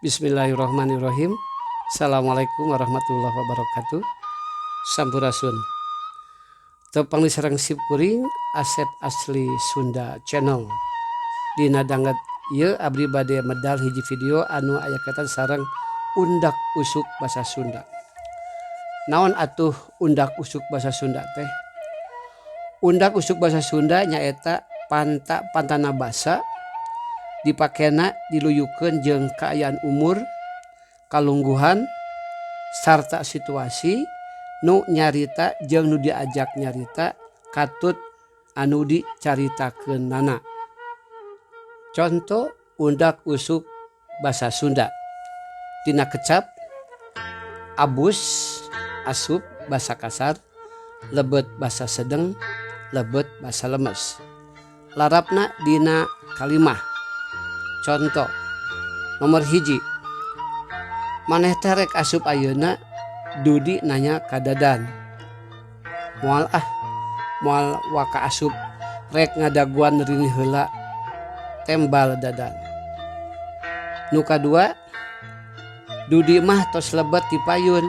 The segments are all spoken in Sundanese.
Bismillahirrahmanirrahim. Assalamualaikum warahmatullahi wabarakatuh. Sampurasun. Tepang sareng sim kuring Asep Asli Sunda Channel. Dina danget ieu abdi bade medal hiji video anu aya kaitan sareng undak usuk basa Sunda. Naon atuh undak usuk basa Sunda teh? Undak usuk basa Sunda nyaeta panta-pantana basa dipakena diluyukeun jeung kaayaan umur, kalungguhan, sarta situasi nu nyarita jeung nu diajak nyarita katut anu dicaritakeunana. Conto undak usuk basa Sunda tina kecap abus asup basa kasar, lebet basa sedeng, lebet basa lemes. Larapna dina kalimah. Conto nomor 1, maneh teh rek asup ayeuna? Dudi nanya ka Dadan. Moal ah, moal waka asup, rek ngadaguan Rini heula, tembal Dadan. Nu kadua, Dudi mah tos lebet ti payun,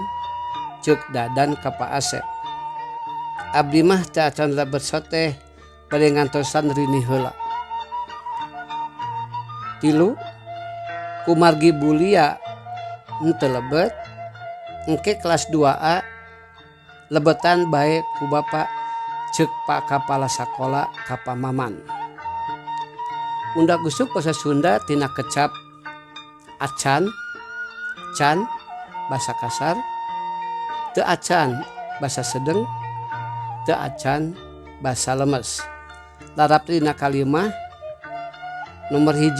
ceuk Dadan ka Pak Asep. Abdi mah teu acan lebet soteh, bade ngantosan Rini heula. 3, kumargi Bulia henteu lebet, engke kelas 2A lebetan bae ku bapa, ceuk Pak Kapala Sakola ka Pak Maman. Undak usuk basa Sunda tina kecap acan, can basa kasar, teu acan basa sedeng, teu acan basa lemes. Larap dina kalimah. Nomor 1,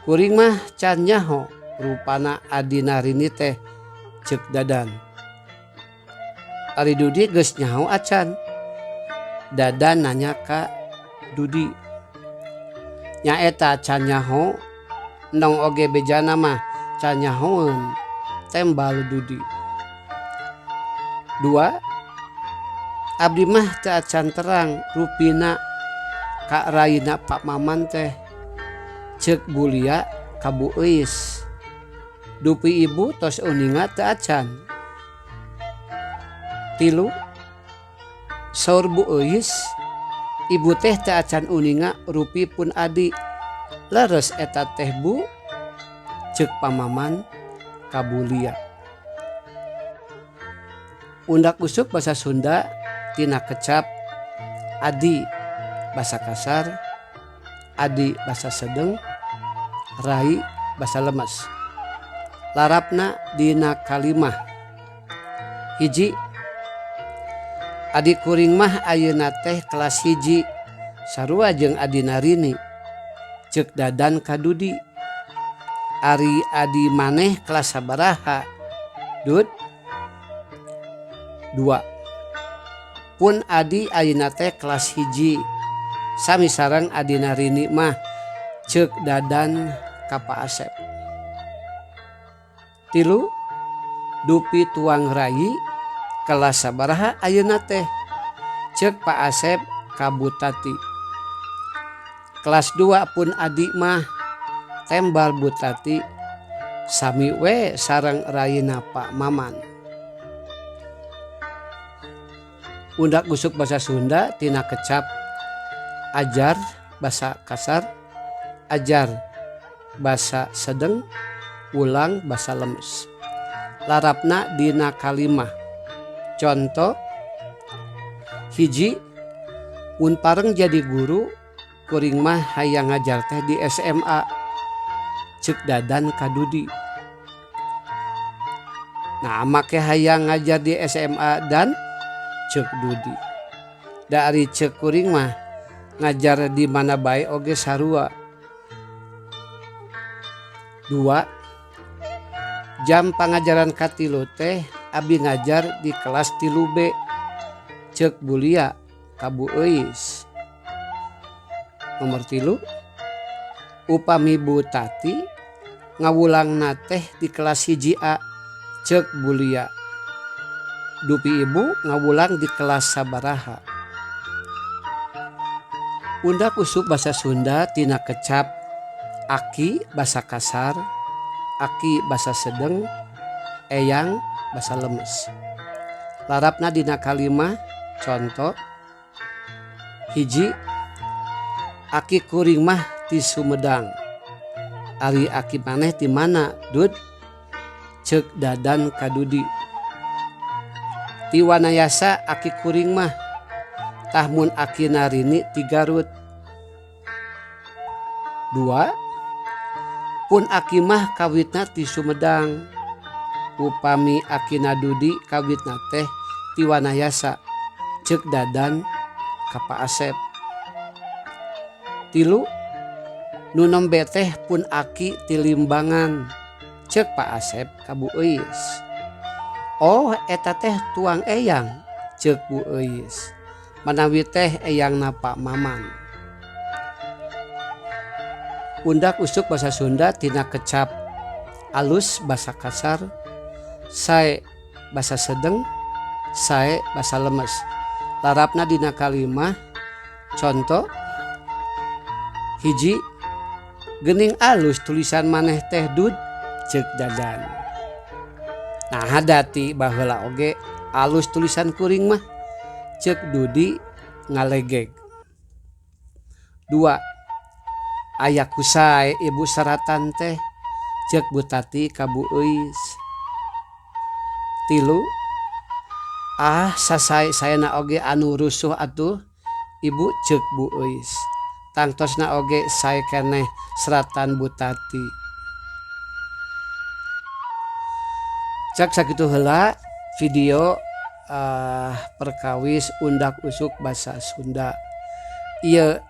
kuring mah can nyaho rupana adina Rini teh, ceuk Dadan. Ari Dudi geus nyaho acan? Dadan nanya ka Dudi. Nyaeta can nyaho, endong oge bejana mah can nyahoeun, tembal Dudi. 2, abdi mah teu acan terang rupina ka raina Pak Maman teh, ceuk Bulia ka Bu Euis. Dupi ibu tos uninga teu acan? 3, saur Bu Euis, ibu teh teu acan uninga rupi pun adi. Leres eta teh, Bu? Ceuk Pak Maman ka Bulia. Undak usuk basa Sunda tina kecap adi basa kasar, adi basa sedeng, rai basa lemes. Larapna dina kalimah. 1, adi kuring mah ayeuna teh kelas 1, sarua jeung adina Rini, ceuk Dadan ka Dudi. Ari adi maneh kelas sabaraha, Dud? 2, pun adi ayeuna teh kelas 1, sami sareng adina Rini mah, ceuk Dadan ka Pak Asep. 3, dupi tuang rai kelas sabaraha ayeuna teh? Ceuk Pak Asep ka Bu Tati. Kelas 2 pun adi mah, tembal Bu Tati, sami we sareng raina Pak Maman. Undak usuk basa Sunda tina kecap ajar basa kasar, ajar basa sedeng, ulang basa lemes. Larapna dina kalimah. Conto 1, mun pareng jadi guru kuring mah hayang ngajar teh di SMA, ceuk Dadan ka Dudi. Nah, make hayang ngajar di SMA, Dan? Ceuk Dudi. Da ari ceuk kuring mah ngajar di mana bae oge sarua. 2, jam pangajaran 3 teh abdi ngajar di kelas 3B, ceuk Bulia ka Bu Euis. Nomor 3, upami Bu Tati ngawulangna teh di kelas 1A, ceuk Bulia. Dupi ibu ngawulang di kelas sabaraha? Undak usuk basa Sunda tina kecap Aki basa kasar, aki basa sedeng, eyang basa lemes. Larapna dina kalimah conto hiji aki kuring mah ti Sumedang. Ari aki maneh ti mana Dud? Ceuk Dadan ka Dudi. Ti Wanayasa aki kuring mah. Tah mun akina Rini ti Garut. Dua pun aki mah kawitna ti Sumedang. Upami akina Dudi kawitna teh ti Wanayasa. Ceuk Dadan ka Pak Asep. Tilu nu nembe teh pun aki ti Limbangan. Ceuk Pak Asep ka Bu Euis. Oh eta teh tuang eyang. Ceuk Bu Euis. Manawi teh eyangna Pak Maman. Undak usuk basa Sunda tina kecap alus basa kasar, sae basa sedeng, sae basa lemes. Larapna dina kalimah conto hiji geuning alus tulisan maneh teh Dud ceuk Dadan. Nah dati baheula oge alus tulisan kuring mah ceuk Dudi ngalegeg. Dua aya ku sae ibu seratan teh ceuk Bu Tati ka Bu Euis. Tilu ah sasae saena oge anu rusuh atuh ibu ceuk Bu Euis. Tangtosna oge sae keneh seratan Bu Tati. Cek sakitu heula video perkawis undak usuk basa Sunda. Ieu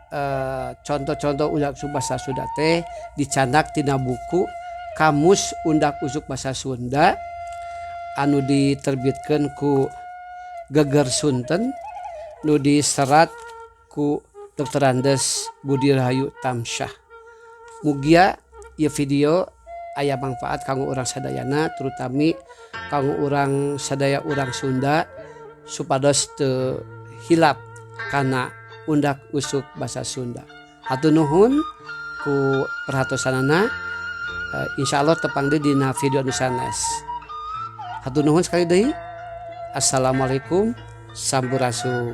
contoh-contoh undak usuk basa Sunda teh dicandak tina buku Kamus Undak Usuk Basa Sunda anu diterbitkeun ku Geger Sunten nu diserat ku Dr. Andes Budi Rahayu Tamsyah. Mugia ieu video aya manfaat kanggo urang sadayana, terutami kanggo urang sadaya urang Sunda supados teu hilap kana undak usuk basa Sunda. Hatur nuhun ku perhatosanana. Insyaallah tepang deui dina video anu sanes. Hatur nuhun sekali deui. Assalamualaikum, sampurasun.